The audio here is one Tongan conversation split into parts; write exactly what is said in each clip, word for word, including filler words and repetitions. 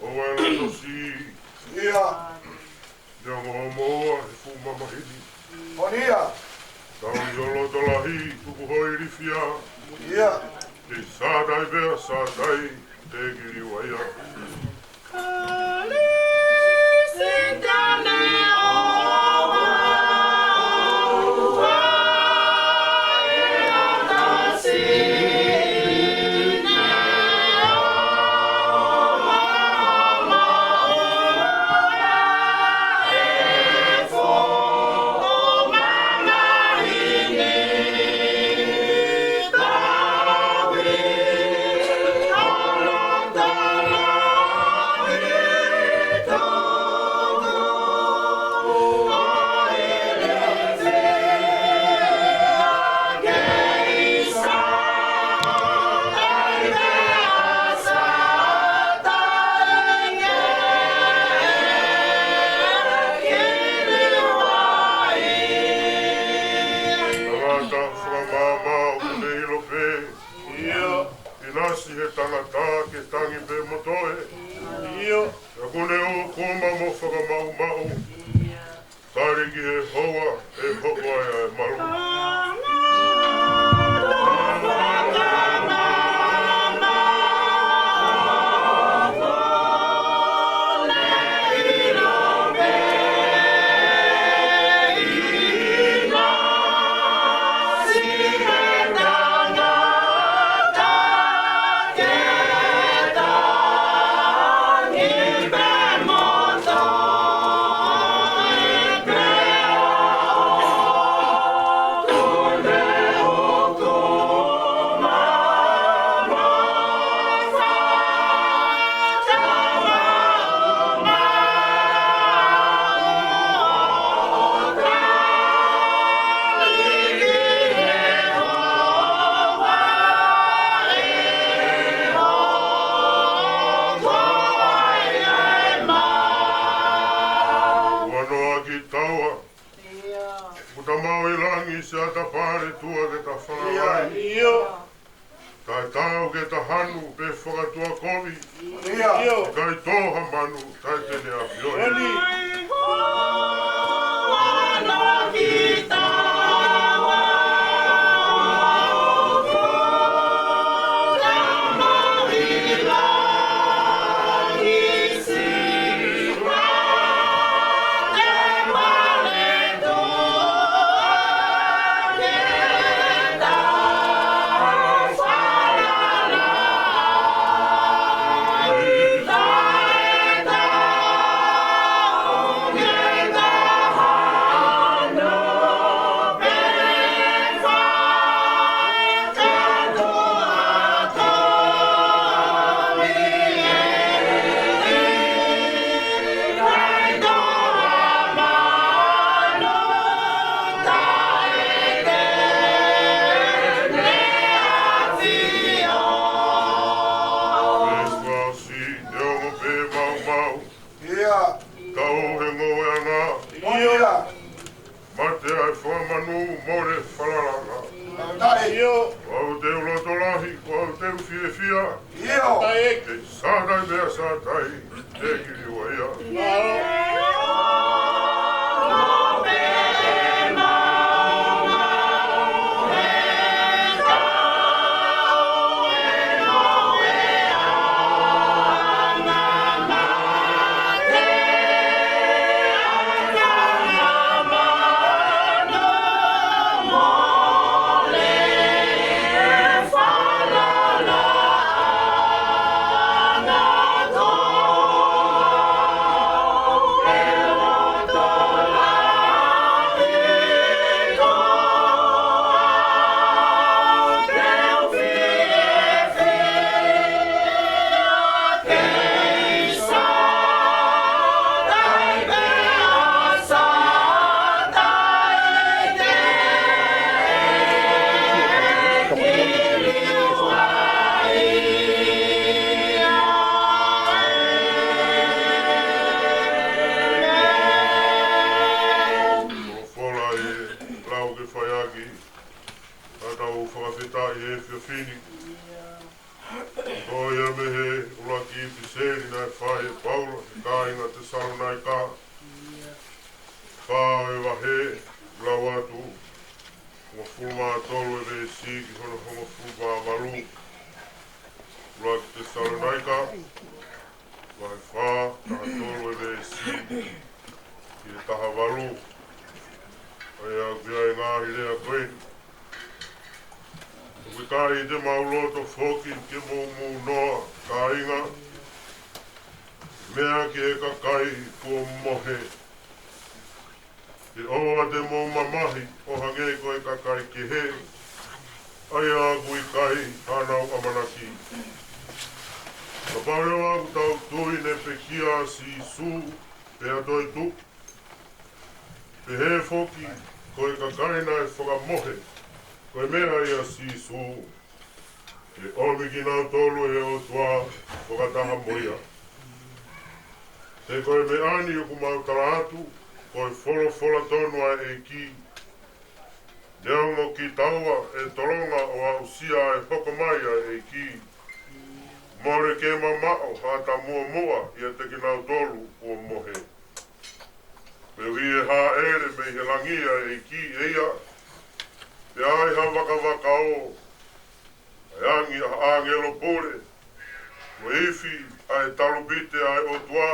ʻOua ʻe loto siʻi. ʻIo. Neongo hoʻomo ʻoua he fuʻu mamahi ni. ʻOni ia. Tau ʻi ho loto lahi, tuku ho ilifia. ʻIo. Kei Sātai pea Sātai, te kiliua ia. Tangata fakamaama ʻoku ne ʻilo pē. ʻIo. ʻInasi he tangata ke tangi pē mo toe. ʻIo. ʻOku ne ʻūkuma mo fakamaʻumaʻu. Tali ki he houa ʻe hoko ai ʻa e malu. Ua noa ki taua, ʻoku ta maʻu ʻi langi, siʻa ta pale tua ke ta falalai. ʻIo. Taʻe tau ke ta hanu pe fakatuʻakovi. ʻIo. ʻIkai tō ha manu taʻe te ne ʻafioʻi. ʻOni. Neongo pē maumau. ʻIo. Tau he ngoue ʻana. ʻIo. Mate ʻa e fakamanu, mole falalanga. ʻIo. ʻOku ou teu loto lahi, ʻoku ou teu fiefia. ʻIo. Kei Sātai pea Sātai, te kiliua ia. Folofola ʻe lau ke fai ʻaki ʻa ʻetau fakafetaʻi he efiafi ni. Ko ia mei he ʻuluaki ʻipiseli naʻe Fai ʻe Paula ki he kāinga Tesalonaika, fā ʻo e vahe, lau atu, hongofulu mā tolu ʻo e veesi ki hono hongofulu mā valu. ʻUluaki Tesalonaika, vahe fā, taha tolu ʻo e veesi ki he taha valu. ʻA ia ʻoku ʻi ai e ngaahi lea ko eni. ʻOku ʻikai te mau loto foki ke mou mounoa, kāinga, meʻa ki he kakai kuo mohe, ke ʻoua te mou mamahi ʻo hangē ko e kakai kehe, ʻa ia ʻoku ʻikai hanau ʻamanaki. Kapau leva ʻoku tau tui naʻe pekia ʻa Sīsū, pea toetuʻu, pehē foki ko e kakai naʻe fakamohe ko e meʻa ʻia Sīsū, ke ʻomi kinautolu ʻe he ʻOtua fakataha mo ia. He ko e meʻa ni ʻoku mau tala atu, ko e folofola tonu ʻa e ʻEiki, neongo kitaua ʻe tolonga ʻo aʻusia ʻa e hoko mai ʻa e ʻEiki, mole ke mamaʻo ha ata muʻomuʻa ʻiate kinautolu kuo mohe. Koeʻuhi ʻe hāʻele mei he langi ʻa e ʻEiki ʻe ia, pea ʻi ha vakavaka ʻo e angi ʻa e ʻāngelo pule, mo e ifi ʻa e talupite ʻa e ʻOtua,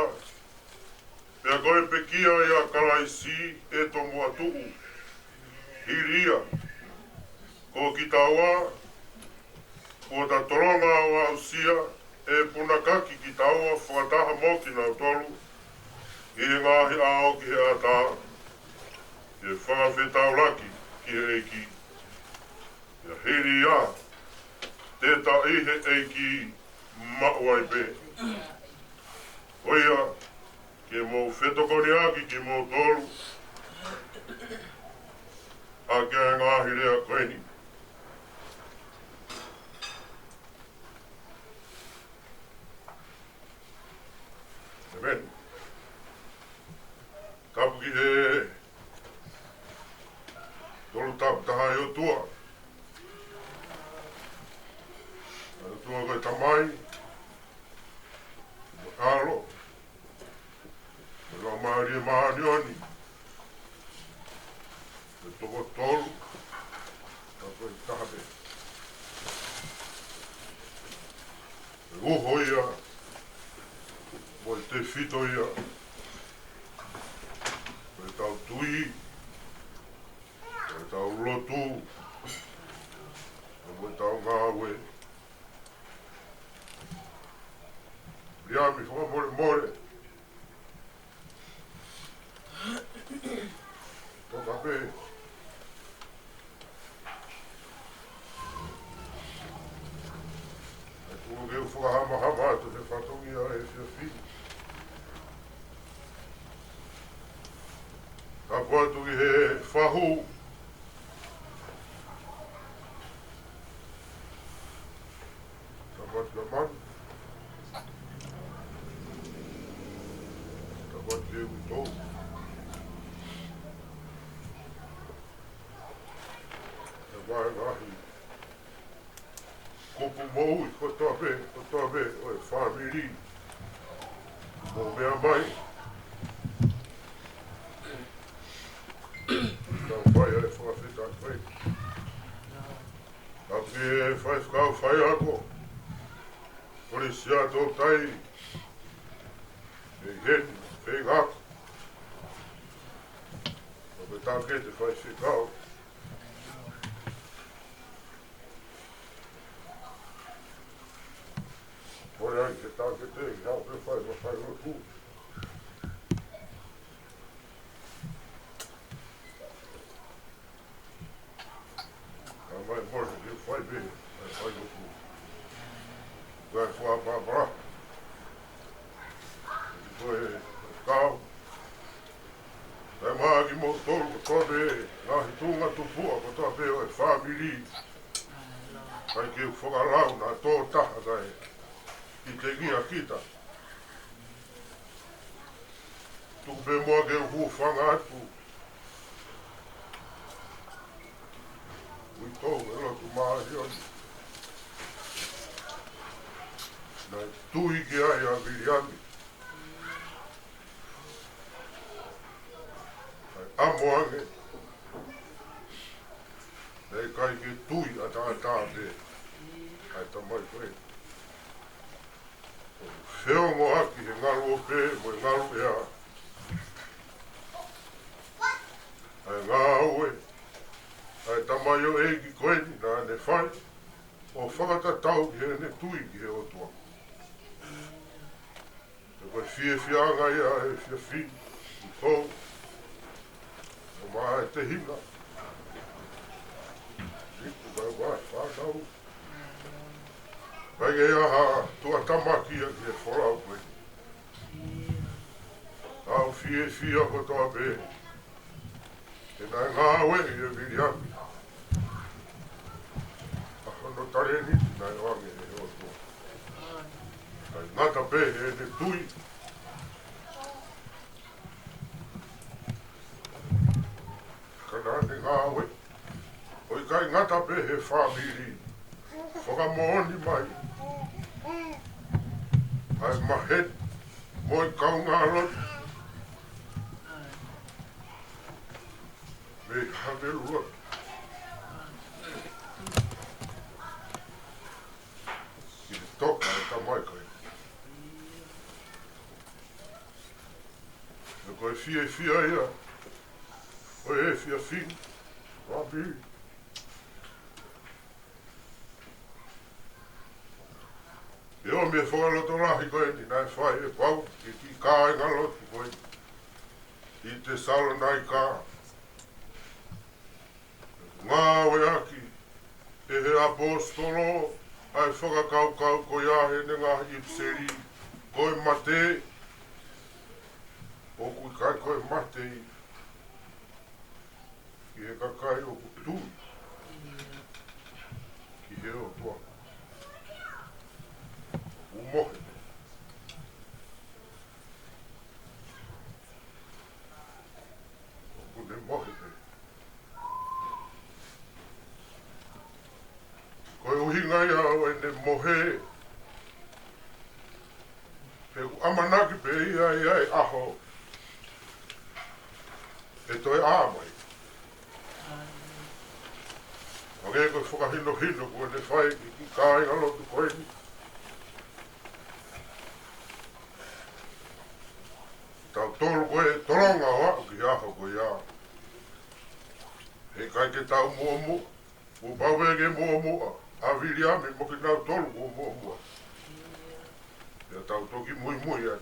pea ko e pekia ʻia Kalaisi ʻe tomuʻa tuʻu. Hili ia, ko kitaua, kuo ta tolonga ʻo aʻusia, ʻe punakaki kitaua fakataha mo kinautolu ʻi he ngaahi ʻao ki he ʻatā, ke fakafetaulaki ki he ʻEiki. Pea hili ia, te ta ʻi he ʻEiki maʻu ai pē. Ko ia, ke mou fetokoniʻaki kimoutolu ʻaki ʻa e ngaahi lea ko eni. ʻĒmeni. Tapu ki he Tolu Tapu Taha ʻa e ʻOtua. ʻA e ʻOtua ko e Tamai, mo e ʻAlo, mo e Laumālie Māʻoniʻoni, ko e toko tolu, ka ko e taha pē. Ko e uho ia, mo e tefito ia, ko ʻetau tui, ko ʻetau lotu, mo ʻetau ngāue. Viliami, fakamolemole. Toka pē. ʻOku ou fakahamahama atu he fatongia ʻo e efiafi ni. Tapu atu ki he fahu. Tapu atu ki he manu. Tapu atu ki he uitou. Tapu atu ki he ngaahi kupu moʻui kotoa pē, kotoa pē ʻo e fāmili. Mou meʻa mai. Tau fai ʻa e fakafetaʻi. Tapu ki he faifekau faiako, Kolisi ʻa Toutai, ʻi heni, feinga. Tapu ki he taukete faifekau. Mole ai ke taukete, ʻi hao ke fai, ma fai lotu. Ka mai mole ke fai pē, fai, fai lotu. Kae fua pāpala. Ko e kau. Kae maʻa kimoutolu kotoa pē, ngaahi tuʻunga tupuʻa kotoa pē ʻo e fāmili. ʻIkai ke u fakalau naʻa tō taha kae ʻikai ke ngia kita. Tuku pē muʻa ke u hūfanga atu. Uitou ʻa e lotu māʻoniʻoni. Naʻe tui ki ai ʻa Viliami. ʻAmo ange, naʻe ʻikai ke tui ʻataʻatā pē ʻa e tamai ko ē. Feongoʻaki he ngalu ope mo e ngalu ʻea ʻa e ngāue ʻa e tamaioʻeiki ko eni naʻa ne fai ʻo fakatatau ki heʻene tui ki he ʻOtua. Ko e fiefiaʻanga ia he efiafi ni, ʻi he ʻomai ʻa e tehina, ʻi he ʻomai ʻa e fānau. Kae ʻikai ha tuʻutāmaki ia ki he folau ko ē. Tau fiefia kotoa pē he naʻe ngāueʻi ʻe Viliami ʻa hono talēniti naʻe ʻoange ʻe he ʻOtua. ʻIkai ngata pē heʻene tui, ka naʻa ne ngāueʻi, ʻo ʻikai ngata pē he fāmili, fakamoʻoni mai ʻa e maheni mo e kaungālotu mei Havelua ki he toka ʻo e tamai ko ē. Ko e fiefia ia ʻo e efiafi ni, fāmili. Pea ʻomi e fakalotolahi ko eni naʻe fai ʻe Paula ki he kiʻi kāingalotu ko ē ʻi Tesalonaika. Ngāueʻaki ʻe he ʻaposetolo ʻa e fakakaukau ko ia heʻene ngaahi ʻipiseli, ko e mate, ʻoku ʻikai ko e mate ki he kakai ʻoku tui ki he ʻOtua. ʻOku mohe. ʻOku ne mohe pē. Ko e ʻuhinga ia ʻo ʻene mohe, he ʻoku ʻamanaki pē ia ʻi he ʻaho ʻe toe ʻā mai. Hangē ko e fakahinohino kuo ne fai ki he kiʻi kāingalotu ko eni. Tautolu ko ē tolonga ʻo aʻu ki he ʻaho ko ia. He ʻikai ke tau muʻomuʻa, kuo pau pē ke muʻomuʻa ʻa Viliami mo kinautolu kuo muʻomuʻa. Pea tau toki muimui ai.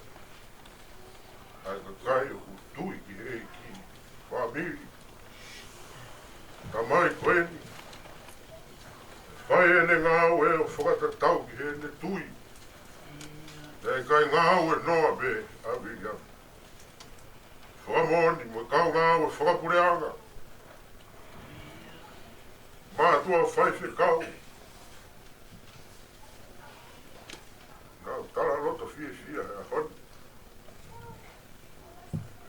ʻA e kakai ʻoku tui ki he ʻEiki, fāmili, tamai ko eni, fai ʻene ngāue ʻo fakatatau ki heʻene tui. Naʻe ʻikai ngāue noa pē ʻa Viliami. Fakamoʻoni mo e kau ngāue fakapuleʻanga, mātuʻa faifekau, nau tala loto fiefia he ʻaho ni.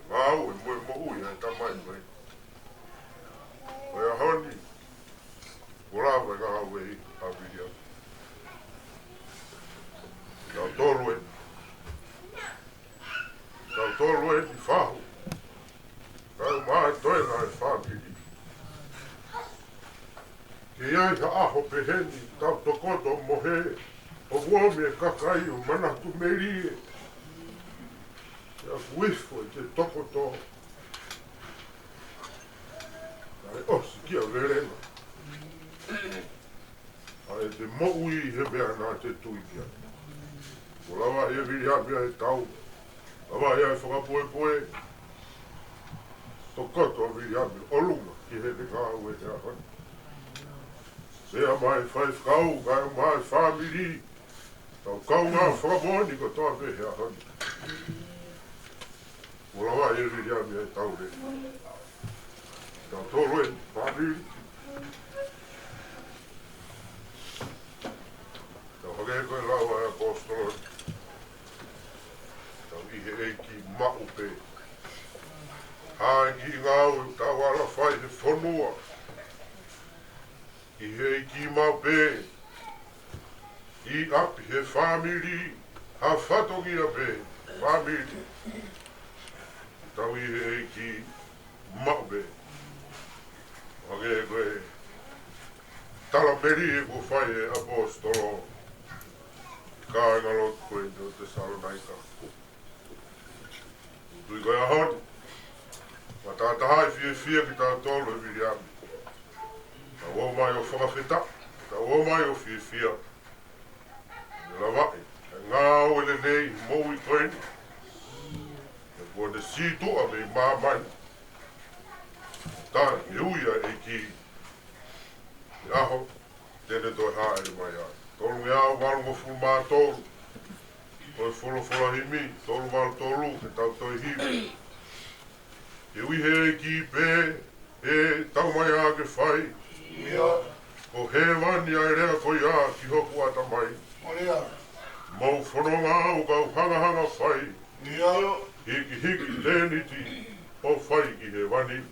Ngāue mo e moʻui ʻa e tamai ko ē. Ko e ʻaho ni, kuo lava e ngāue ʻa Viliami. Tautolu ē. Tautolu eni fahu. Kae ʻumaʻā e toenga ʻo e fāmili. Ke ʻi ai ha ʻaho pehē ni, tau tokoto mohe, ʻoku ʻomi e kakai ʻo manatu melie. Pea kuo ifo ʻi he tokoto, kae ʻosi kia Velenga. ʻA ʻete moʻui he meʻa naʻa te tui ki ai. Kuo lava ʻe Viliami ʻa e tau. Lava ʻe ia e fakapoʻupoʻu. Tokoto ʻa Viliami ʻo ʻolunga ki heʻene ngāue he ʻaho ni. Meʻa mai faifekau, kae ʻumaʻā e fāmili. Tau kaungā fakamoʻoni kotoa pē he ʻaho ni. Kuo lava ʻe Viliami ʻa e tau lelei. Tautolu eni, fāmili. Tau hangē ko e lau ʻa e ʻaposetolo. Tau ʻi he ʻEiki maʻu pē. Hā e kiʻi ngāue ʻoku tau ala fai he fonua. ʻI he ʻEiki maʻu pē, ʻi ʻapi he fāmili, ha fatongia pē, fāmili. Tau ʻi he ʻEiki maʻu pē. Hangē ko e tala peli ʻoku fai ʻe he ʻaposetolo ki he kāingalotu ko eni ʻo Tesalonaika. Tui ko e ʻaho ni, matātaha ʻe fiefia kitautolu ʻe Viliami. Tau ō mai ʻo fakafetaʻi, tau ō mai ʻo fiefia. Ne lavaʻi ʻa e ngāue lelei moʻui ko eni. He kuo ne sītuʻa mei māmani. Tā ne ui ʻa e ʻEiki he ʻaho te ne toe hāʻele mai ai. Tolungeau valungofulu mā tolu. Ko e folofola himi, tolu valu tolu, ke tau toe himi. Ke ui he ʻEiki pē, ʻe tau mai ā ke fai. ʻIo. Ko hēvani ʻa e lea ko ia ki hoku ʻatamai. ʻIo. Mou fononga au kau hangahanga fai. ʻIo. Hikihiki tēniti ʻo fai ki hēvani.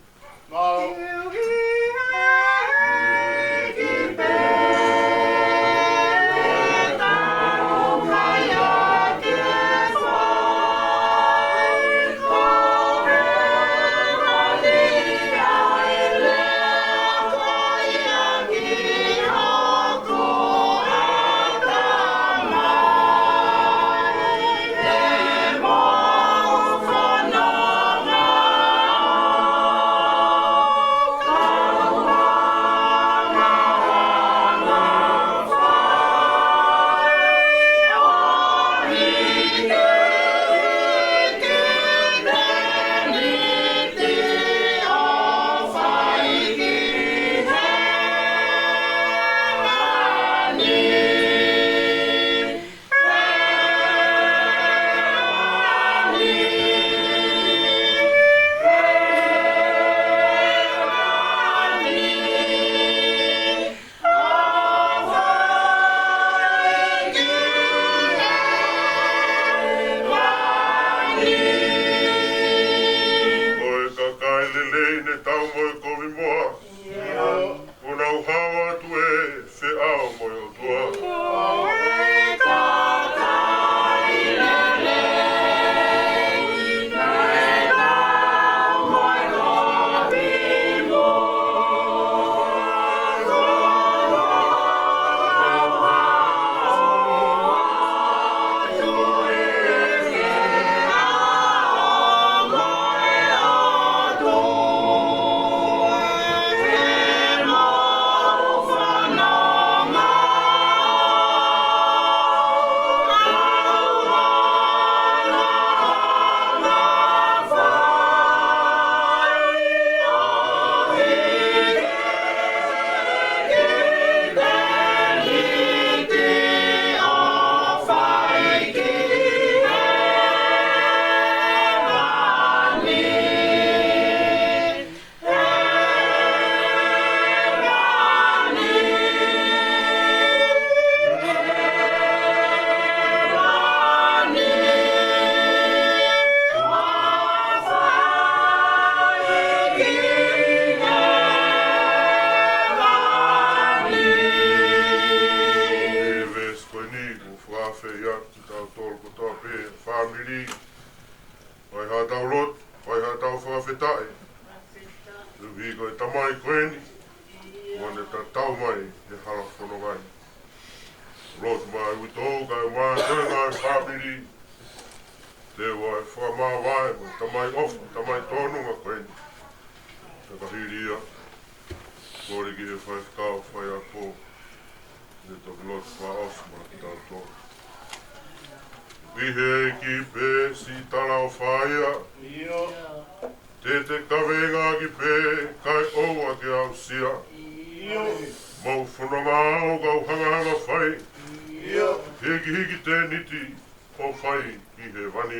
Ko e kakai lelei ne tau mo e kovi moa. ʻIo. Kuo nau hao atu ʻi he feʻao mo e ʻOtua. Ko eni ʻoku fakaafeʻi atu kitautolu kotoa pē, fāmili, fai haʻatau lotu, fai haʻatau fakafetaʻi. Koeʻuhi ko e tamai ko eni, kuo ne tatau mai he hala fononga ni. Lotu mai uitou kae ʻumaʻā ʻa e ngaahi fāmili, te u ʻai fakamāvae mo e tamai ʻofa, tamai tōnunga ko eni. Ka hili ia, kole ki he faifekau faiako, ke toki lotu fakaʻosi maʻa kitautolu. ʻI he ʻEiki pē siʻi talaʻofa ia. ʻIo. Te te kaveinga ʻaki pē kae ʻoua ke aʻusia. ʻIo. Mou fononga au kau hangahanga fai. ʻIo. Hikihiki tēniti ʻo fai ki hēvani.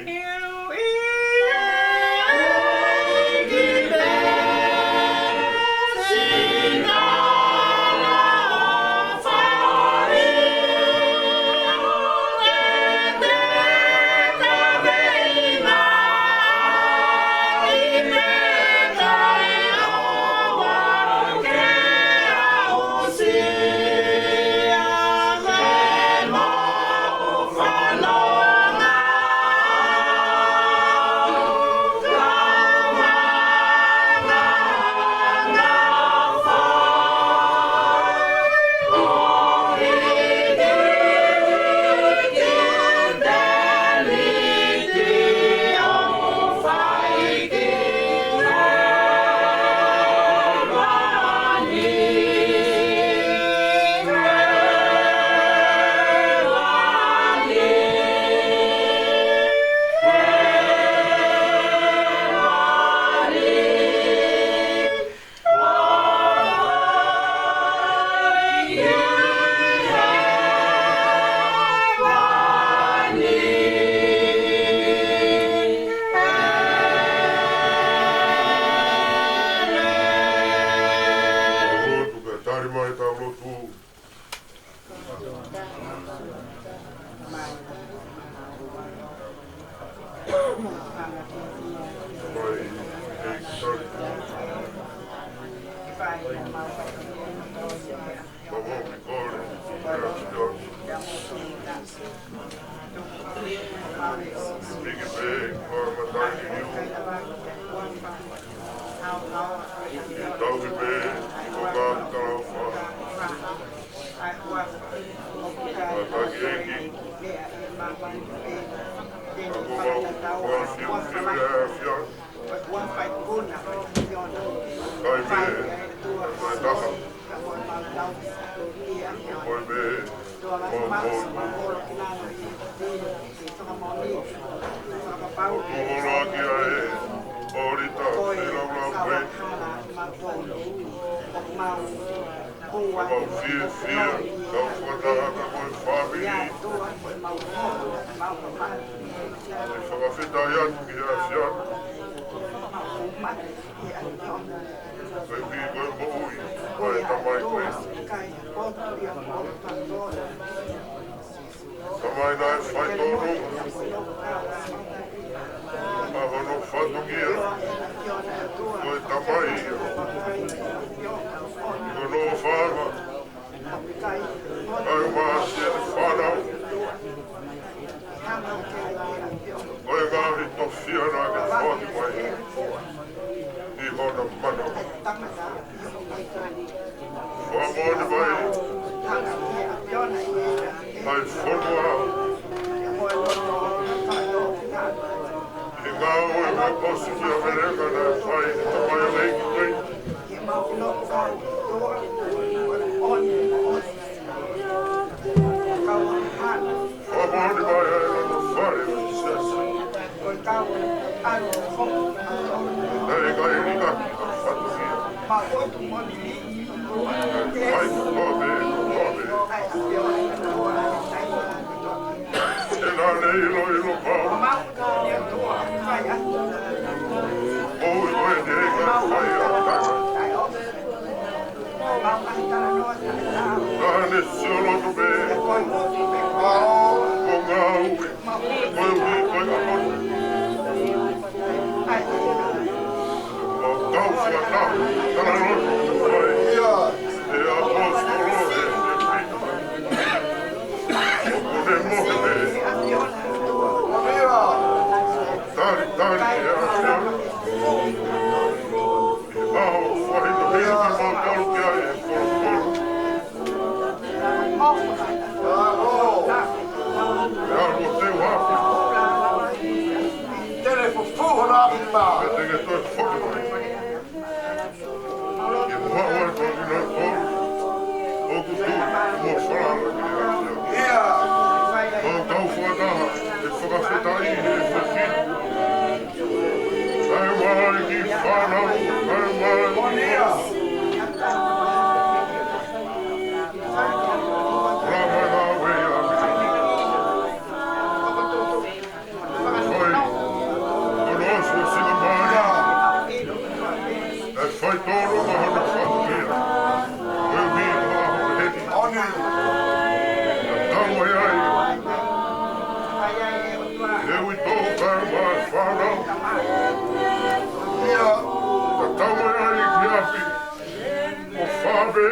Mau fiefia, kau fakataha mo e fāmili. Ke fakafetaʻi atu ki he ʻAfiona. Koeʻuhi ko e moʻui ʻa e Tamai ko e. Tamai naʻe faitotonu ʻa hono fatongia. Ko e Tamai ia. Ko hono fānau. ʻA e masi e fānau. Ko e ngaahi tofiʻa naʻa ke foaki mai ʻi hona mana. Fakamoʻoni mai ʻa e fonua ʻi he ngāue ʻa e ʻOsi ki ʻAmelika naʻe fai ʻe he tamaioʻeiki ko eni. Fakamoʻoni mai ʻa e loto fale ʻo e siasi. Naʻe ʻikai ʻi ai ha fatongia. Fai kotoa pē, kotoa pē. ʻE naʻa ne ʻiloʻilo pau. ʻOi, ʻoe te ʻikai fai ʻa e tana. Naʻa ne sio loto pē. ʻO ngāue. Koeʻuhi ko e ʻaho ni. ʻO kau fakataha, talanoa mai ʻa e ʻaposetolo ʻe Pita. ʻOku ne mohe pē. Talitali ʻe ʻAfiona. ʻAho fakahinohino kimautolu ki ai ʻe he kolokolo. ʻE ʻalu ʻo teu hake. Tele fufū hona ʻapi pā. Pea te ke toe foki mai. Ke maʻu ʻa e tokina ko ʻoku tuʻu mo falala ki ai. ʻIo. Mau kau fakataha ʻi he fakafetaʻi he fefine. Kae ʻumaʻā e kiʻi fānau, kae ʻumaʻā e kiʻi. Lama na we ya. Fai, ʻo no ʻosi ʻo sila mai. ʻE faitotonu ʻa hono fatongia. Koeʻuhi ko e ʻaho ni. Tatau mai ai. He uitou kae ʻumaʻā e fānau. Tatau mai ai ki ʻapi. Ko Fave.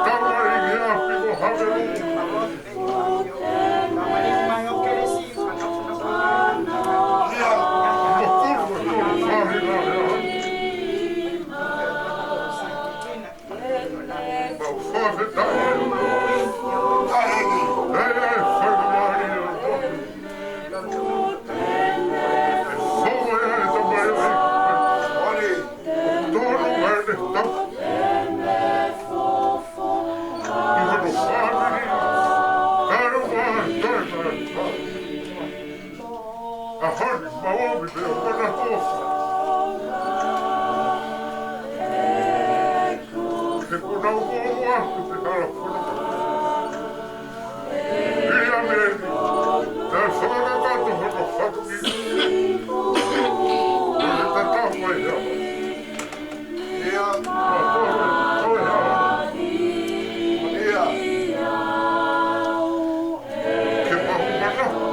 Tatau mai ki ʻapi ko Havelu. ʻAho ni, mau ʻomi pē ʻo mana kofa. He kuo nau ʻomi atu ki he hala fononga. Pili ʻa Meli, naʻe fakakakato hono fatongia. Naʻe tatau mai ia. ʻIo. ʻIo. Ke mahu mana.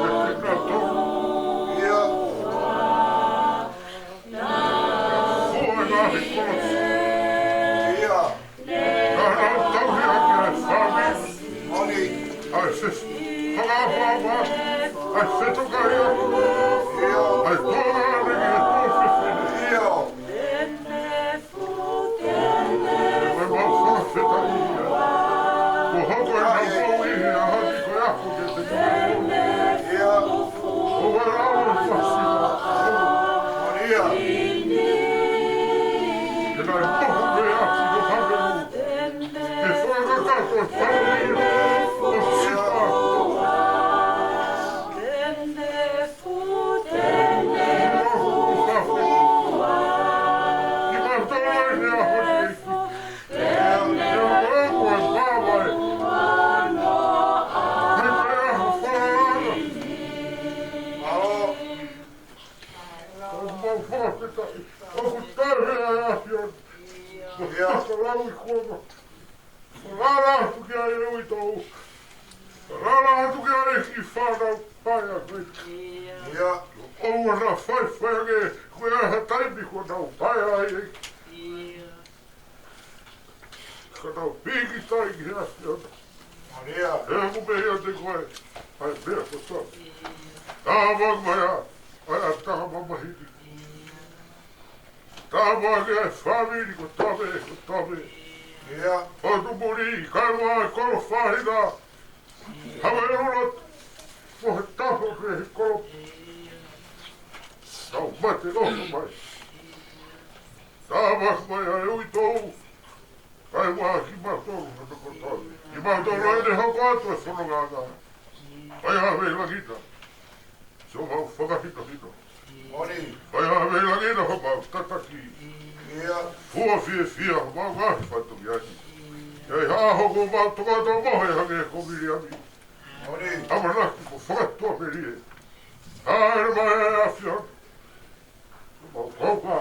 ʻAi fetokaia. ʻAi tōna ane ki he tō fefine. ʻAi mau fakafetaʻi ia. Ko hoko e mau mau ʻi he ʻaho ni ko e ako ke te ʻo e lau e fasi. Ke nai mohu me ati ko Havelu. Ke fakakakato e fale ʻo Sipa. Kimautolu ʻi he ʻaho ni. Ke ʻoua ʻe vavae. He ko e ʻaho falala. ʻOku mau fakafetaʻi. ʻOku tau he ʻa e ʻAfiona. Ko e ʻaho lau i kuonga. Falala atu ki ai e uitou. Falala atu ki ai e kiʻi fānau paea ko ē. ʻOua naʻa faifai ange, ko e hā e taimi kuo nau paea ai. Ka nau pīkitai ki he ʻAfiona. He ʻoku pehē ʻiate koe ʻa e meʻa kotoa. Tāmaku mai ā, ʻa e ʻapi taha mamahi ni. Tāmaku ʻa e fāmili kotoa pē, kotoa pē. ʻIa. ʻO Tupuni, kae ʻumaʻā e kolo fāhina. Hanga ʻe lula mo e tafa pē he kolo. Nau mate ʻofa mai. Tāmaku mai ā e uitou. Kae ʻumaʻā kimautolu kotoa pē. Kimautolu ʻa ē te hoko atu e fononga. Kae ʻave ʻi langi na. Siʻomau fakahinohino. Moʻoni. Kae ʻave ʻi langi na homau tataki. ʻIa. Fua fiefia homau ngaahi fatongia ni. ʻIa, ʻi ha ʻaho kuo mau tokanga mohe hangē ko Viliami. Moʻoni. ʻAmanaki mo fakatuʻamelie. Hāʻele mai ʻa e ʻAfiona. Mau kaungā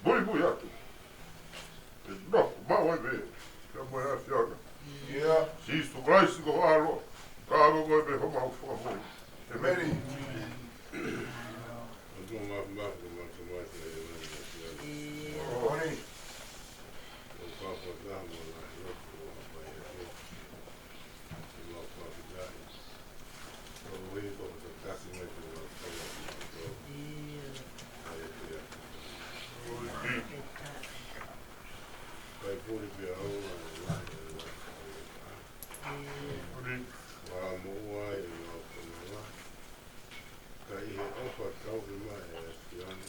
muimui atu. Ke nofo maʻu ai pē pea mo e ʻAfiona. ʻIa. Sīsū Kalaisi ko ho ʻAlo, ka ko koe pē homau Fakamoʻui. ʻĒmeni. ʻOtua māfimafi, māfimafi, ʻe lani ʻAfiona. Moʻoni. ʻOku fakataha mo e ngaahi lotu ʻo hapai ake. Ke mau fakafetaʻi. Koeʻuhi ko hoʻo tataki mai ke mau kau ʻa kimautolu. ʻIa. ʻA ia pea. Kai puli pea au ʻa e lahi ʻa e lahi ʻa e lahi. ʻIa. Ua moʻua ai ʻemau fononga. Ka ʻi he ʻofa tauhi mai ʻa e ʻAfiona.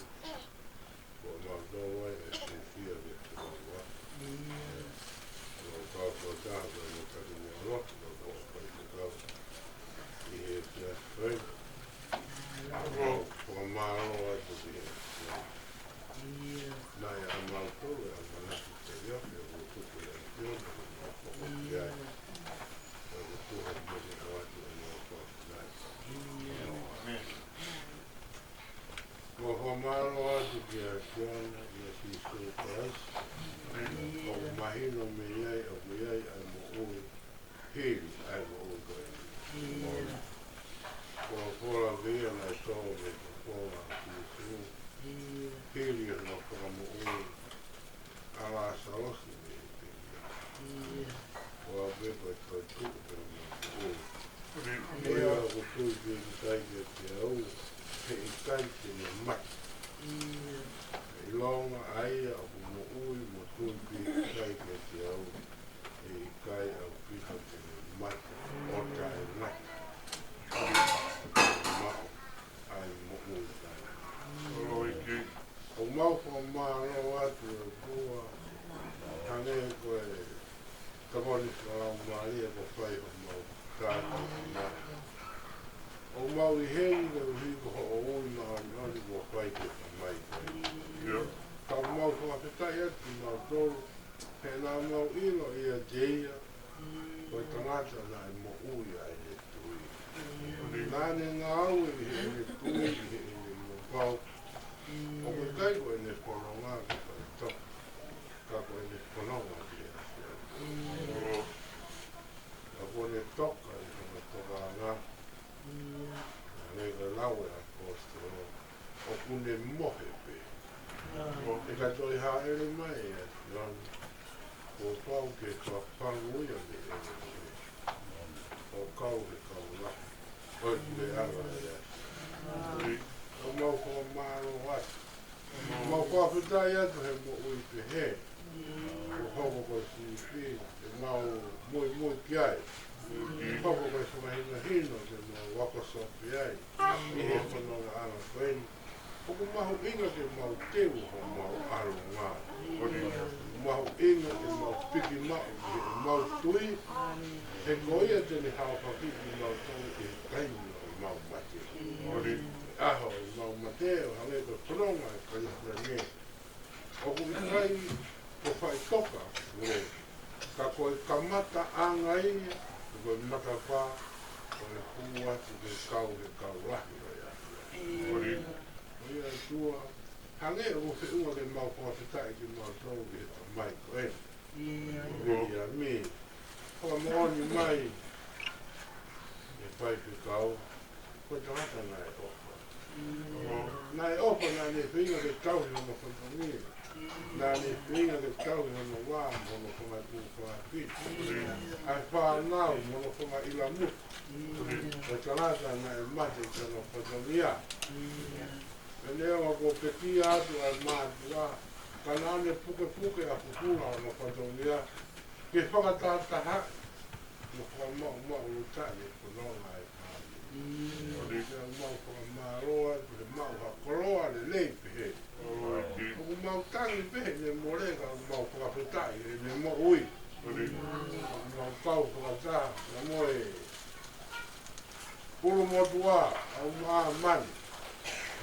Ko mautolu ʻa e fiefia ke te mau ua. ʻIa. Mau kau fakataha pea mo e taki mo alo, mau kau faifekau. ʻI he fiefia. Mau fakamālō atu ki he ʻAfiona. ʻIa. Naʻe ʻa mautolu ʻa e ʻamanaki te ia ke ʻoku tuku e ʻAfiona, mau kau ki ai. ʻIa. Mau tuku e mene ʻo atu ʻemau fakafetaʻi. ʻIa. ʻĒmeni. Mau fakamālō atu ki he ʻAfiona ʻia Sīsū Kalaisi. ʻOku mahino mei ai ʻoku ʻi ai ʻa e moʻui hili ʻa e moʻui ko eni. Folofola pē ia naʻe tō mei he folofola ʻa Sīsū. Hili hono fakamoʻui ʻa Lāsalosi mei he pekia. Ko au pē ko e toetuʻu pea mo e moʻui. Ko ia ʻoku tui pīkitai kiate au, heʻikai te ne mate. ʻIlonga ʻa ia ʻoku moʻui mo tui pīkitai kiate au, heʻikai ʻaupito te ne mate ʻo taʻengata. Maʻu ʻa e moʻui taʻengata. ʻOku mau fakamālō atu ʻe ʻOtua, hangē ko e tokoni fakalaumālie kuo fai homau kātaki mai. ʻOku mau ʻi heni koeʻuhi ko hoʻo ui māʻoniʻoni kuo fai ki he Tamai ko eni. Ka ʻoku mau fakafetaʻi atu kimautolu, he naʻa mau ʻilo ʻiate ia, ko e tangata naʻe moʻui ʻa ʻene tui. Naʻa ne ngāue ʻi heʻene tui, ʻi heʻene moʻui. ʻOku ʻikai ko ʻene fononga ke faitoka, ka ko ʻene fononga ke ʻAfiona. Ka kuo ne toka ʻi hono tokanga, naʻe lau ʻe he ʻaposetolo, ʻoku ne mohe pē. ʻE ka toe hāʻele mai ʻa e ʻAfiona, kuo pau ke fakafangu ia mei ʻene mohe. ʻO kau he kau lahi. ʻo e puleʻanga ia. ʻOku mau fakamālō atu. Mau fakafetaʻi atu he moʻui pehē. ʻOku hoko ko e sīpinga, ʻoku mau muimui ki ai. Hoko ko e fakahinohino ke mau ako sope ai ʻi he fonongaʻanga ko eni. ʻOku mahuʻinga ke mau teu homau ʻalunga. ʻOku mahuʻinga ke mau piki maʻu ʻi heʻemau tui. He ko ia te ne haofaki kimautolu ʻi he taimi ʻo ʻemau mate. ʻAho ʻemau mate ʻo hangē ko e fononga ʻa e Kalisitiane. ʻOku ʻikai ko e faʻitoka ʻa e pule, ka ko e kamataʻanga ia, ko e matapā, ko e hū atu ke kau he kau lahi ʻo e ʻAfiona. ʻOku ʻi ai ʻOtua, hangē ʻoku feʻunga ke mau fakafetaʻi kimautolu ki he Tamai ko eni. ʻIo. Ia mei, fakamoʻoni mai, ʻe Faifekau, ko e tangata naʻe ʻofa. Naʻe ʻofa, naʻa ne feinga ke tauhi hono fatongia. Naʻa ne feinga ke tauhi hono vā, mo hono fanga tuofāfine. ʻA e fānau, mo hono fanga ʻilamutu. Ko e tangata naʻe mate ʻi hono fatongia. Pea neongo kuo pekia atu ʻa e mātuʻa, ka naʻa ne pukepuke ʻa e fufula hono fatongia, ke fakatahatahaʻi mo fakamaʻumaʻuluta ʻene fononga ʻa e fāmili. ʻOku mau fakamālō atu he maʻu ha koloa lelei pehē. ʻOku mau tangi pē heʻene mole, ka ʻoku mau fakafetaʻi heʻene moʻui. ʻOku mau kau fakataha mo e ʻulumotuʻa, ʻa e ʻUluaki Māmani.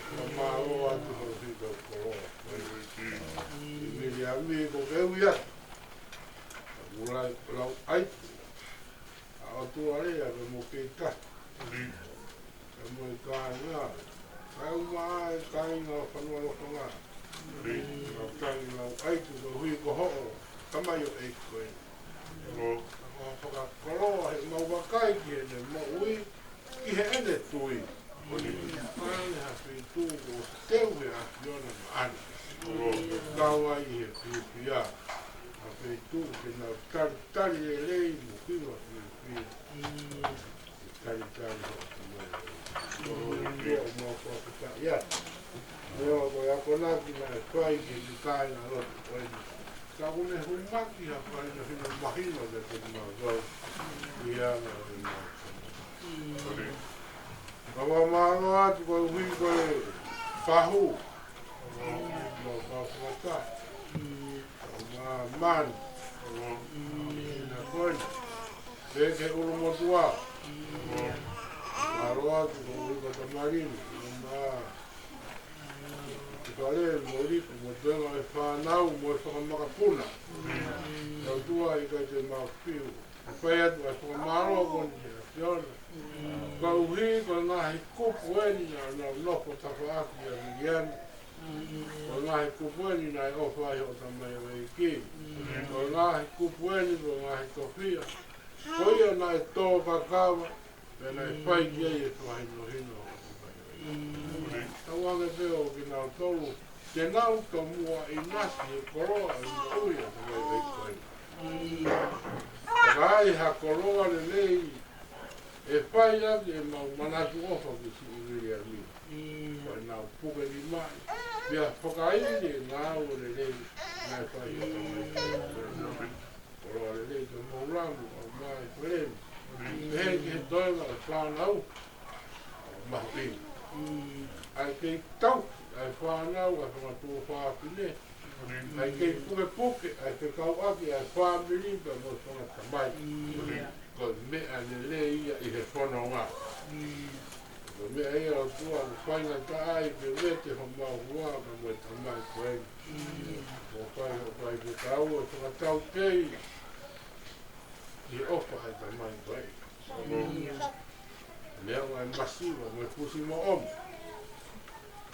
Fakamālō atu ki he ʻEiki koloa. ʻI Viliami ko e ui atu. ʻOku lau, lau ʻai. ʻA ʻOtua Lea pea mo Keita. Pea mo e kāinga. Kae ʻumaʻā e kāinga ʻo Fanualotonga. Lau tangi, lau ʻai koeʻuhi ko hoʻo tamaioʻeiki ko eni. Ko e fakakoloa heʻemau vakai ki heʻene moʻui, ki heʻene tui. Ko ʻene ʻi ha feituʻu kuo teu he ʻAfiona maʻana. Kau ai he fiefia. Ha feituʻu ke nau talitali lelei mo fiefia. Talitali hoʻo tamaioʻeiki. ʻOku mau fakafetaʻi atu. Neongo ko e akonaki naʻe fai ki he kāingalotu ko eni, ka ʻoku ne hū mai ha fakahinohino mahino kiate kimautolu ʻi he anga ʻo e mau. Fakamālō atu koeʻuhi ko e fahu. Mau kau fakataha. Mau māmani. ʻIna ko eni. Pea ki he ʻulumotuʻa. Mālō atu koeʻuhi ko Tamalini. Mau mā. Kale mo Liku mo e toenga ʻo e fānau mo e fanga makapuna. ʻOtua ʻikai te mau fiu. ʻOku fai atu ʻa e fakamālō ko eni ki he ʻAfiona. Koeʻuhi ko e ngaahi kupu eni naʻa nau nofo tafaʻaki ʻia Viliami. Ko e ngaahi kupu eni naʻe ʻofa ai hoʻo tamaioʻeiki. Ko e ngaahi kupu eni, ko e ngaahi tofiʻa. Ko ia naʻe tō kakava, pea naʻe fai ki ai e fakahinohino. Tauange pē ʻo kinautolu, te nau tomuʻa ʻinasi he koloa ʻo e moʻui ʻa e tamaioʻeiki ko eni. Ka ai ha koloa lelei, ʻe fai ʻaki ʻemau manatu ʻofa ki siʻi Viliami. Ko ʻenau puke nima, pea fakaʻilo e ngāue lelei naʻe fai ʻe he tamaioʻeiki. Koloa lelei ki homau lamu, ʻa e mai feleni. Pehē ki he toenga ʻo e fānau, mahuʻinga. ʻA e kei tauhi ʻa e fānau, ʻa e fanga tuofāfine. ʻA e kei pukepuke ʻa e fekauʻaki ʻa e fāmili pea mo e fanga tamai. Ko e meʻa lelei ia ʻi he fononga. Ko e meʻa ia ʻOtua ʻoku faingataʻa ai ke vete homau hua pea mo e tamai ko eni. ʻOku fai, ʻoku fai ke tau, ʻo fakataukei ʻi he ʻofa ʻa e tamai ko eni. Neongo e masiva mo e fusi moʻomo,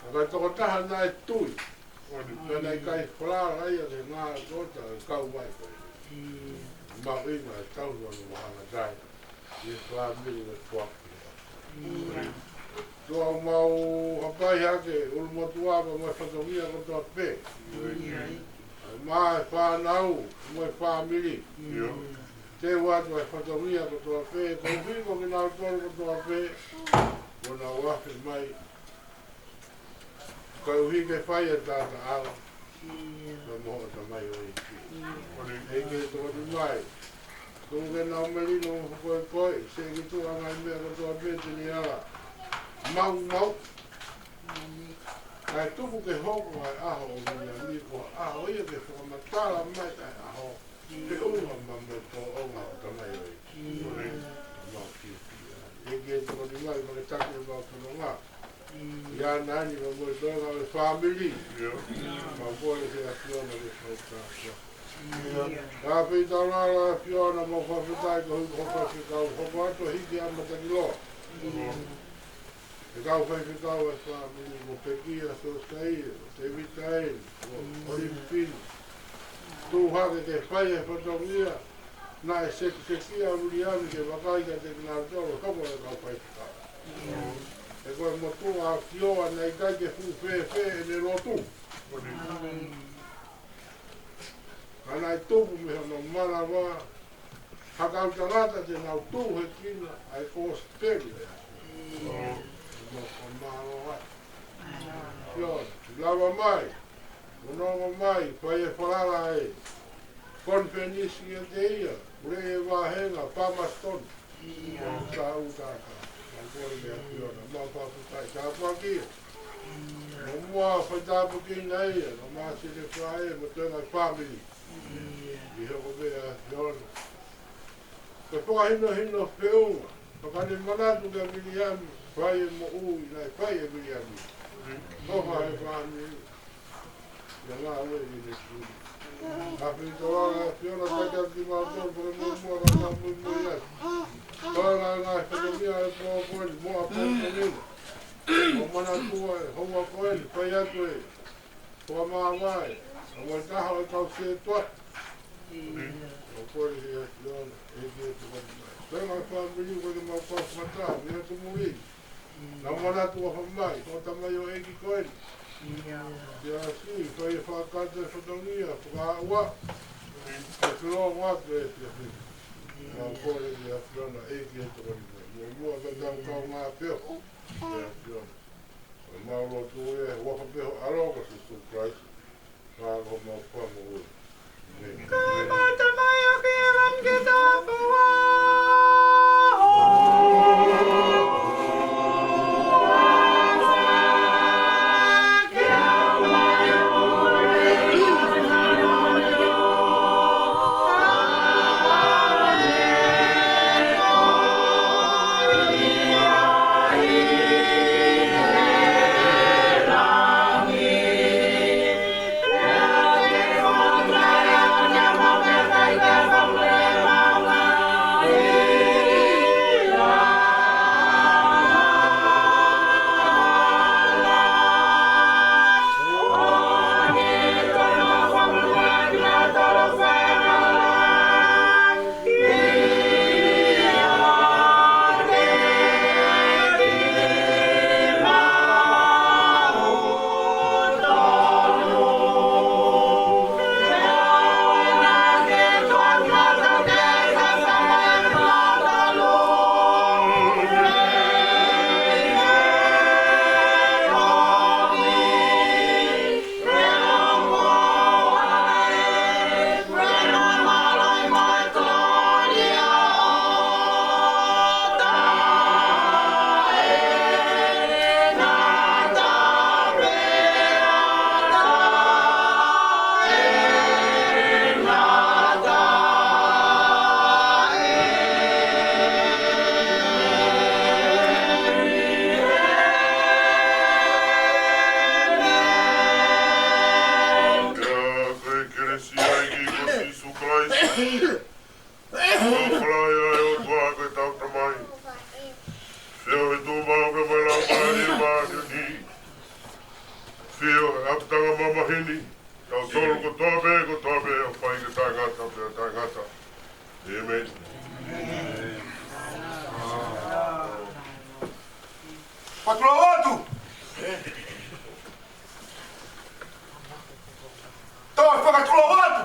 ka ko e tokotaha naʻe tui. Pea naʻe ʻikai falala ia ki he ngaahi tokotaha ʻo e kauvai ko ē. Mahuʻinga e tauhi hono mahanga tai ʻi he fāmili mo e foaki. ʻOtua, mau hapai hake ʻulumotuʻa pea mo e fatongia kotoa pē. Mo e fānau mo e fāmili. Te u ʻoatu e fatongia kotoa pē, koeʻuhi ko kinautolu kotoa pē kuo nau afe mai, koeʻuhi ke fai e taʻataʻalo pea mo hoʻo tamaioʻeiki. ʻEiki, tokoni mai. Tuku ke nau melino mo fakakoloa, seʻi ki tuʻa ngaahi meʻa kotoa pē te ne ala maumau. Kae tuku ke hoko ʻa e ʻaho ʻo Viliami ko ha ʻaho ia ke fakamatala mai ʻa e ʻaho, feʻunga mo e tōʻonga ʻo e tamaioʻeiki. Mau fiefia. ʻEiki, tokoni mai, mo ke taki ʻemau fononga. ʻIa, nani, mo e tōʻonga ʻo e fāmili. Mau kole ki he ʻAfiona ke fai kātoa. Ka pei taulala ʻAfiona, mau fakafetaʻi koeʻuhi ko e faifekau, hoko atu ʻo hiki ʻa e matakiloa. ʻE kau faifekau ʻa e fāmili, mo Pekia, Sosaia, Tevita ē, mo ʻOlivina. Tuʻu hake ke fai e fatongia naʻe sekisekia ʻa Viliami ke vakai kiate kinautolu, hoko e kau faifekau. He ko e motuʻa ʻAfiona, naʻe ʻikai ke fuʻu fēfē ʻene lotu. Ka naʻe tupu mei hono manava ha kau tangata te nau tuʻu hekina ʻa e kosipeli. Mau fakamālō atu. ʻIo, lava mai, ʻo nonga mai, fai e falala ʻa e konifelenisi kiate ia, ʻo e vāhenga Palmerston. Mau tau tata. Mau kole ki he ʻAfiona, mau fakafetaʻi, tāpuakiʻi. Mo muʻa fai tāpuekina ia, mo Māsele Falae, mo e toenga fāmili. ʻI he hoko pē ʻa e ʻAfiona. Ke fakahinohino feʻunga, fakamanatu kia Viliami, fai e moʻui naʻe fai ʻe Viliami. ʻOfa he fāmili. ʻIa ngāue ʻi he suli. Ka pei taulala ʻAfiona, taki atu kimautolu, fakamuimui, ka fakamuimui atu. Tō e ngaahi fatongia ʻo e pō ko eni, mo ʻapongipongi ni. Mo manatua e houa ko eni, fai atu e fakamāvae ʻa e ngaahi taha ʻo e kau sētuata. Mau kole ki he ʻAfiona, ʻEiki, tokoni mai. Pea ngaahi fāmili ko eni mau kau fakataha, mei he atu muli. Nau manatu ʻofa mai, ko e tamaioʻeiki ko eni. ʻIa, siʻi, fai e fakakakato e fatongia, fakaaʻu ʻa e filonga atu e efiafi ni. Mau kole ki he ʻAfiona, ʻEiki, tokoni mai. Muʻomuʻa ka tau kaungā pē ʻi he ʻAfiona. Mau lotu ʻi he huafa pē ho ʻAlo ko Sīsū Kalaisi. Ka ko homau Fakamoʻui. ʻĒmeni. Ka mau tamaioʻeiki ʻi he langi, ke tāpuhā. Ko e kelesi ʻa e ʻEiki ko Sīsū Kalaisi, ʻofa lahi ʻa e ʻOtua ko e tau Tamai, feohi tuʻu maʻu pē mo e Laumālie Māʻoniʻoni, feohi ʻapitanga mo e māhina, tautolu kotoa pē, kotoa pē, ʻo fai ki he taʻengata pea taʻengata. ʻĒmeni. Fakatulou atu. Toe fakatulou atu.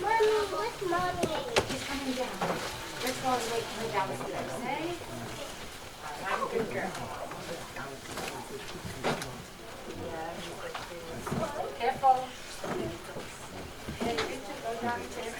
Mommy, what's Mommy? She's coming down. Let's go and wait for her downstairs, eh? All right, good girl. Yeah, careful. Hey, you two go downstairs.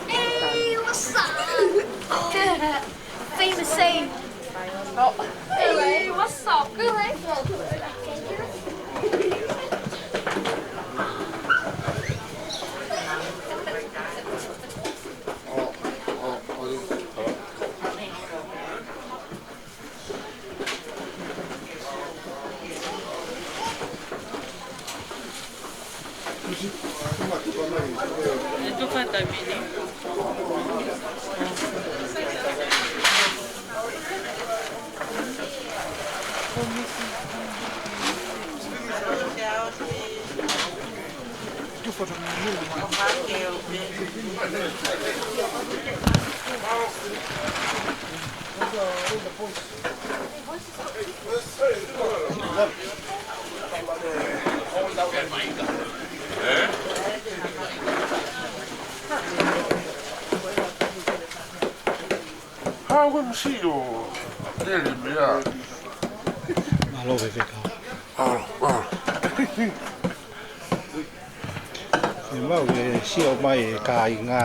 Hey, what's up? Famous saying. Oh. Hey, what's up? Good, right? E toka tamini. Hā, ʻoku ʻikai ke u sio. Tele meʻa. Mālō, Fefeka. Mālō, mālō. ʻE mau ʻe sio mai e kāinga,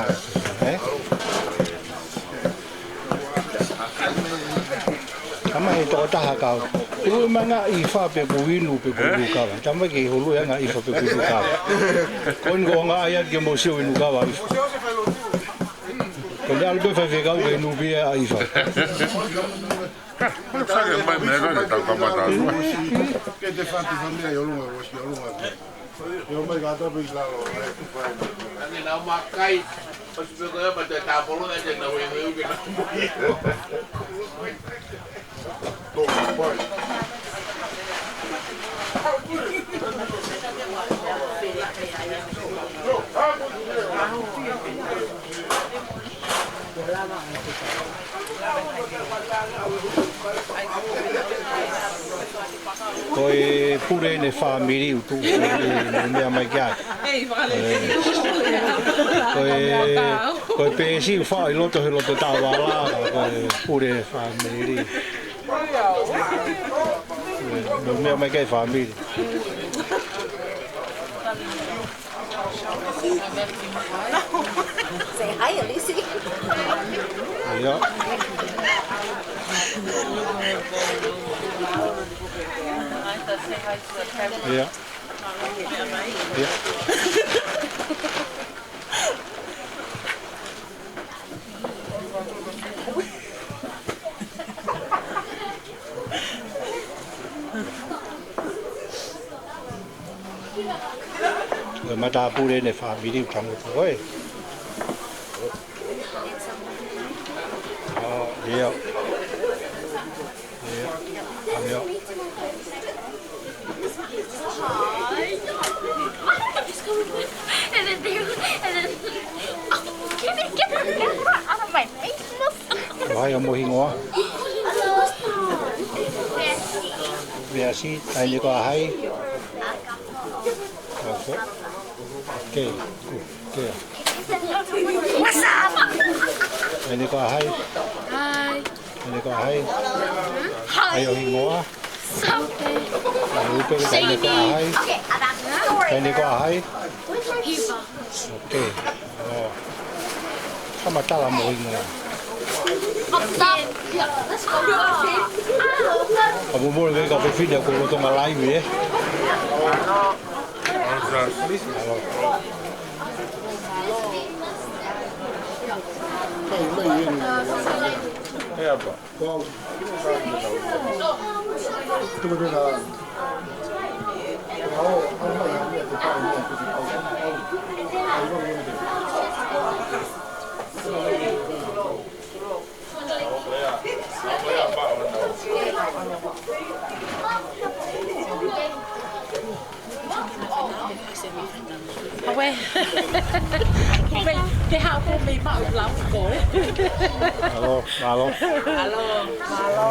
ē? Tama e tokotaha kau. Ulu manga ʻi fā pe kuinu pe kuinu kava. Tama ke hulu anga ʻi fā pe kuinu kava. Ko eni ko anga ai ke mo sio inu kava ʻi fā. Ko eni ʻalu pē Fefeka ke inu pē ʻi fā. Sake mai meʻa ko ē tau kamata. Ke te fatu fami ai ʻolunga, ʻosi ʻolunga. Yo mai ka tapu i lalo, ai, tu fai. Ane na makai, o si peko ya ma te tapolo na te na wewe uke na mo. Tō, pai. Ko e pule ʻene fāmili ʻoku tuʻu ʻi he meʻa mai ki ai. Ko e, ko e peesi ʻoku faʻo ʻi loto he loto taʻovala, ko e pule fāmili. Meʻa mai ki ai fāmili. Say hi, Alicia. ʻIo. ʻIo. ʻIo. Ko e matāpule ʻene fāmili ʻoku tangutu ko ē. ʻO, ʻio. ʻIo. ʻIo. And then they, and then, oh, can I get the camera out of my face? Vai ʻo mo hingoa. Measi, taimi ko ē hai. Okay. Okay. Good. Okay. What's up? Taimi ko ē hai. Hi. Taimi ko ē hai. Hi. Ai ʻo hingoa. Ai upe. Taimi ko ē hai. Taimi ko ē hai. Hiva. Okay. ʻO. Kamatala mo hingoa. Ka mumole vei ka fefine ko Lotonga Live, ē? Alo. Ē, apa? Awe. Ko me, te hao ko me ma lau ko. Mālō, mālō. Mālō, mālō.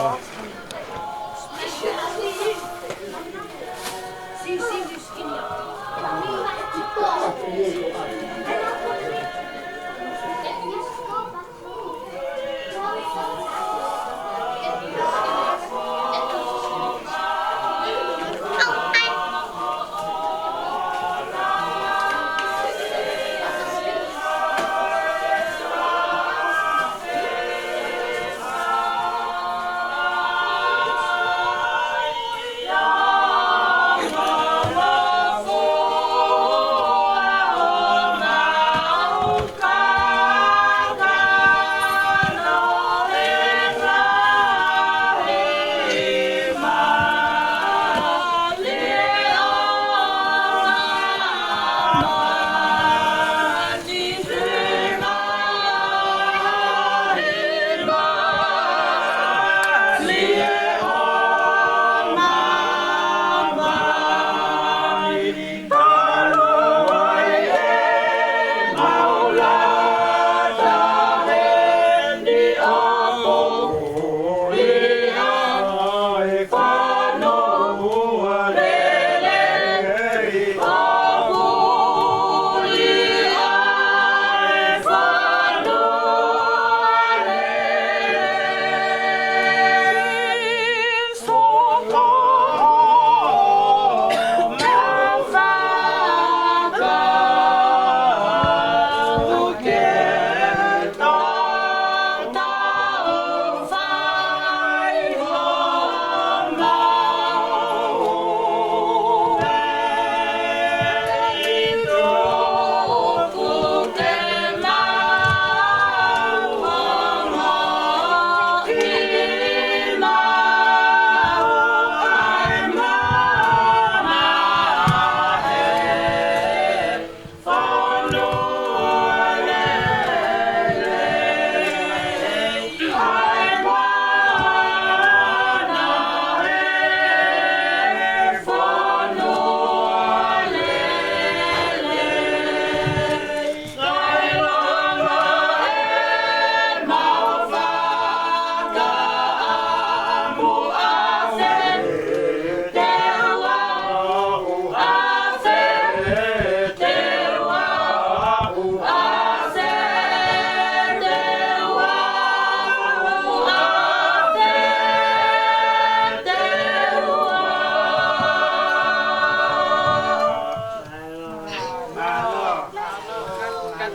Ko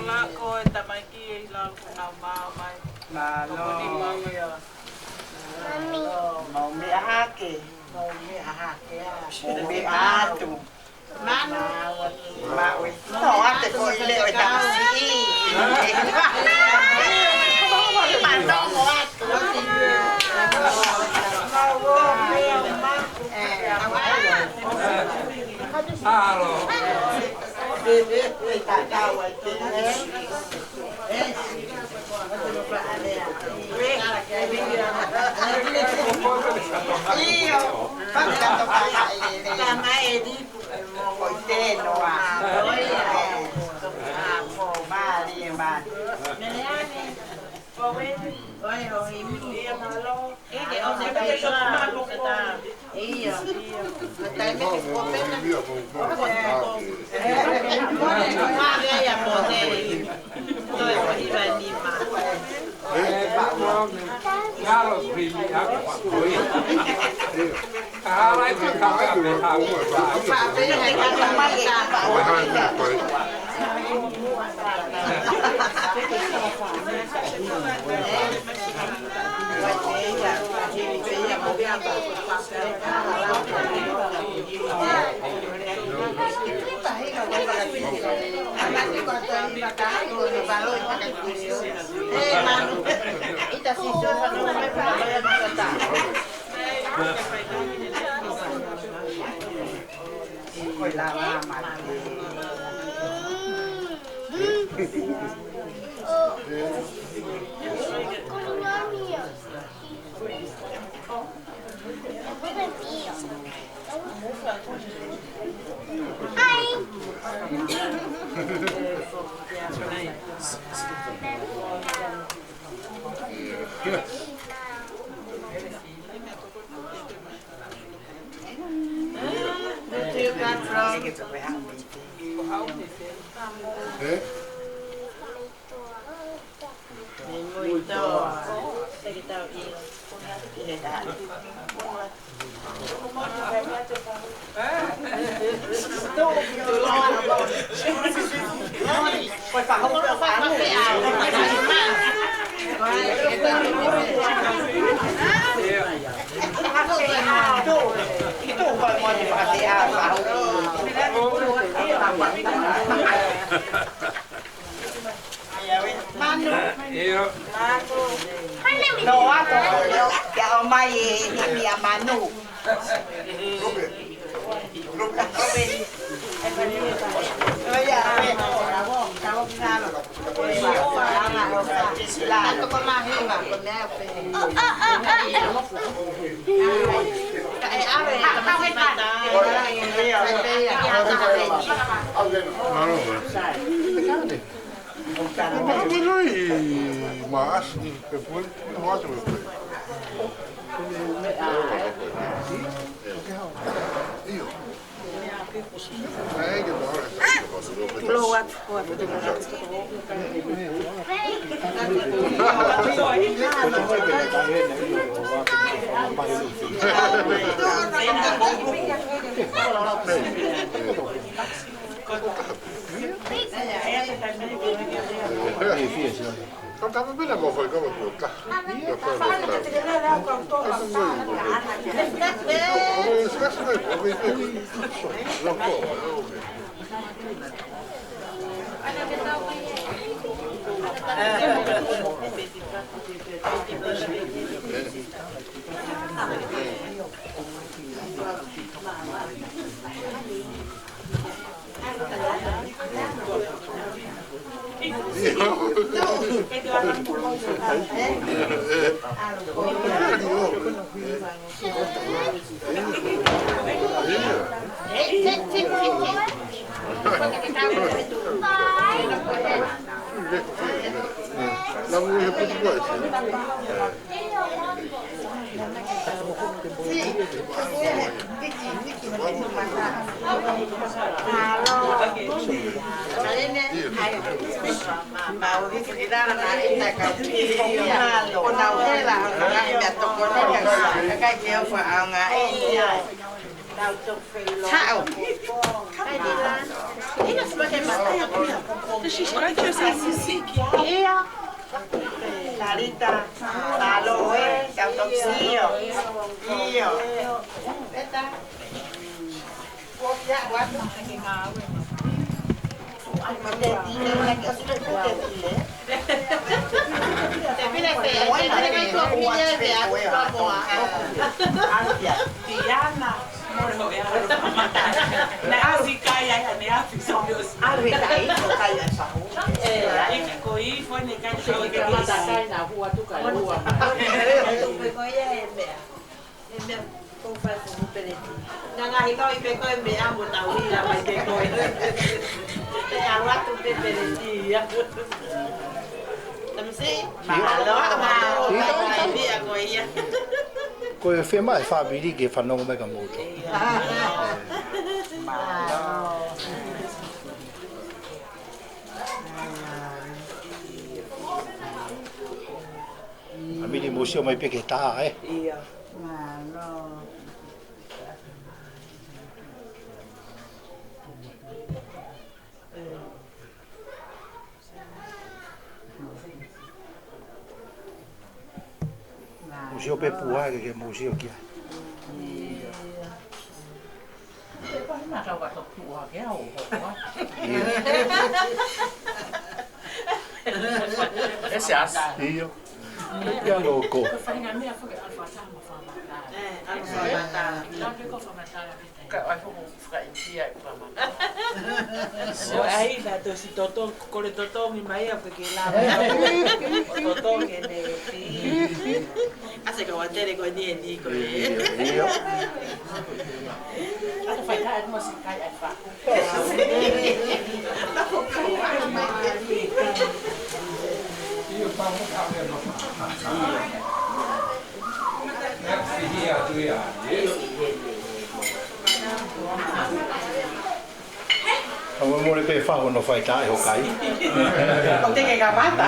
la ko e tamaiki e lau ko nau mā mai. Mālō. Ko ni mau ia. Mau meʻa hake. Mau meʻa hake, ā. Mau meʻa atu. Manu. Maui. Tō ate ko e leʻo e tamasiʻi. Mālō. Manu. ʻIo. Nō atu, kia ʻomai e himi ʻa Manu. Mālō. Mālō, mālō. Haʻu. Ia. Talita, mālō ē, tau toki sio. ʻIo. Tiana, mole hoʻo ʻalu kamata. Naʻe ʻosi kai ai ʻa ne afi sō ʻosi. ʻAlu e kai, ko kai ai pahu. ʻE, ʻai ka ko i fo ne kai sō ke kamata kai na hua tu kai hua. Tupe ko ia e meʻa. E meʻa ko fai ko peleti. Nanga hiko i pe ko e meʻa mo tau ila mai pe ko e. Te alu atu pe peleti ia. Tamsi, mālō, mālō, mālō, ia ko ia. Ko e fema e fāmili ke fanongo mai ka moutou. Mālō. Fāmili mou sio mai pē ke tā, ē? Ia. Mālō. Mou sio pē puha ke, ke mou sio kia. Ia. Ko e hā naʻa tau ka toki puha ke au, hoa. Ia. ʻE se as. Ia. Ia loko. Ko e faʻahinga meʻa foki ʻa e fakatātā mo e fakamatala. ʻE, ʻa e fakamatala. Ka ʻai foki fakaʻintia e fakamatala. ʻO ʻai na tosi totongi, kole totongi mai au ke ke lava. Totongi ne ti. ʻAse ka ua tele ko ni e ni ko e. Ia, ia. ʻAto fai ka e mo si kai ai fa. Ka mole pē fahu no fai tā e hokai. Ko te ke kamata.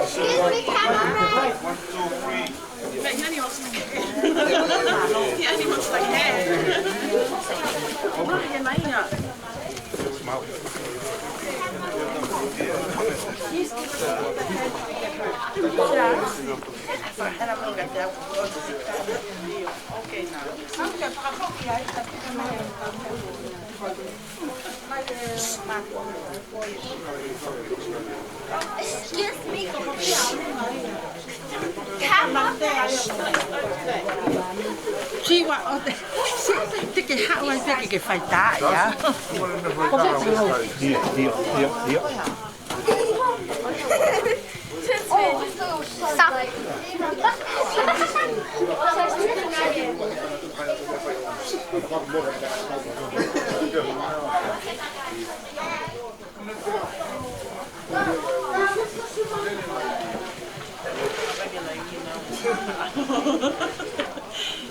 Excuse me, camera. One, two, three. He only wants like half. Excuse me. Come on. Kiwa ʻo te, te ke haʻu ai pē ke ke fai tā ia. Ia, ia, ia, ia.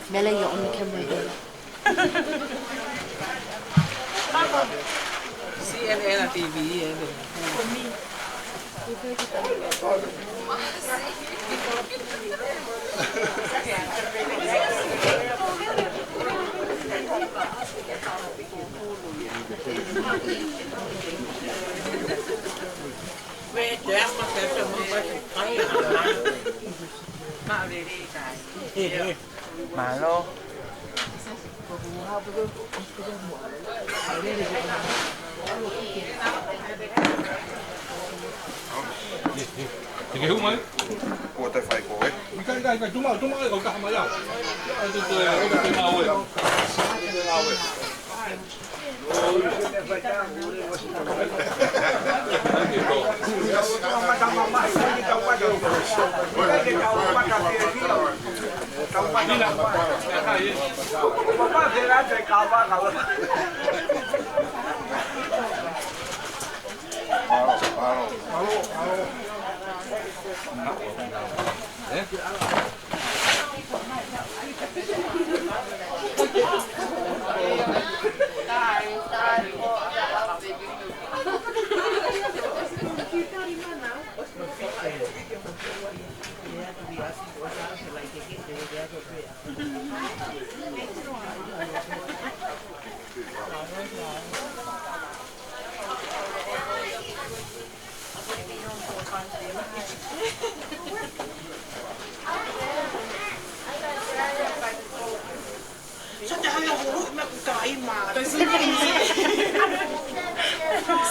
Mele, you're on the camera here. C N N, T V, eh. Mālō. Te ke hū mai? Ko te fai ko e. Ika, ika, ika, tuma, tuma, ika, ika, mai au. Ia, te, te, te, te, te, te, te, te, te, te, te, te,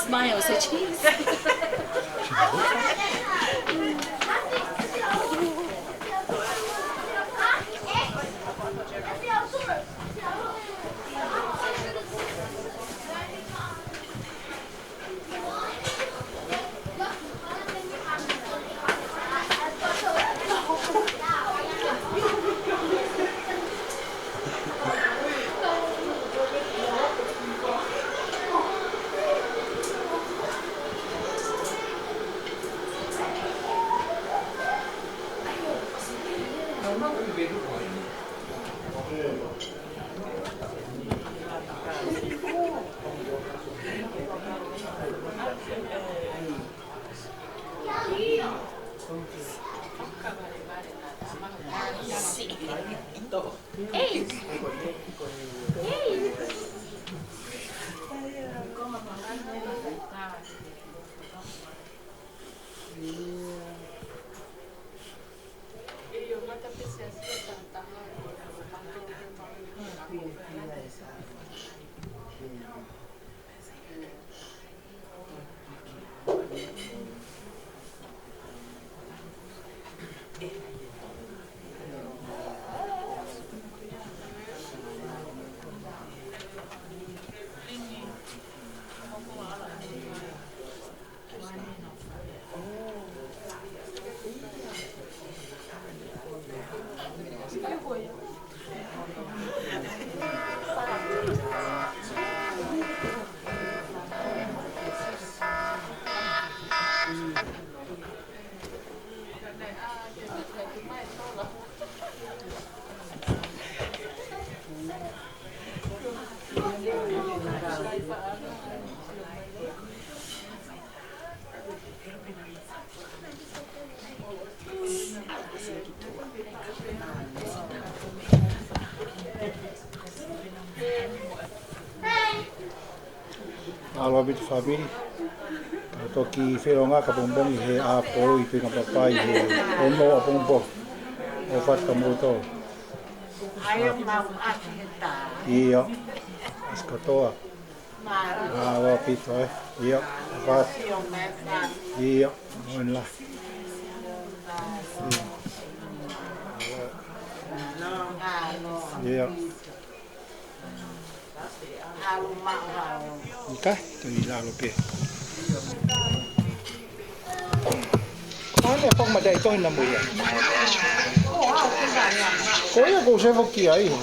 Smile, say cheese. ʻAlo ʻaupito fāmili. Ka toki feʻiloaki ʻapongipongi he ʻaho ko eni ʻi Tui Kapapai he ono ʻapongipongi. ʻOfa atu kia moutolu. ʻIo. ʻAsi kātoa. ʻAlo ʻaupito, ē. ʻIo. ʻOfa atu. ʻIo. Moʻoni lā. ʻIo. Ka, tau ʻi lalo pē. ʻAne, pau ma dai tohi na mo ia. Ko ia ko se foki ai ho.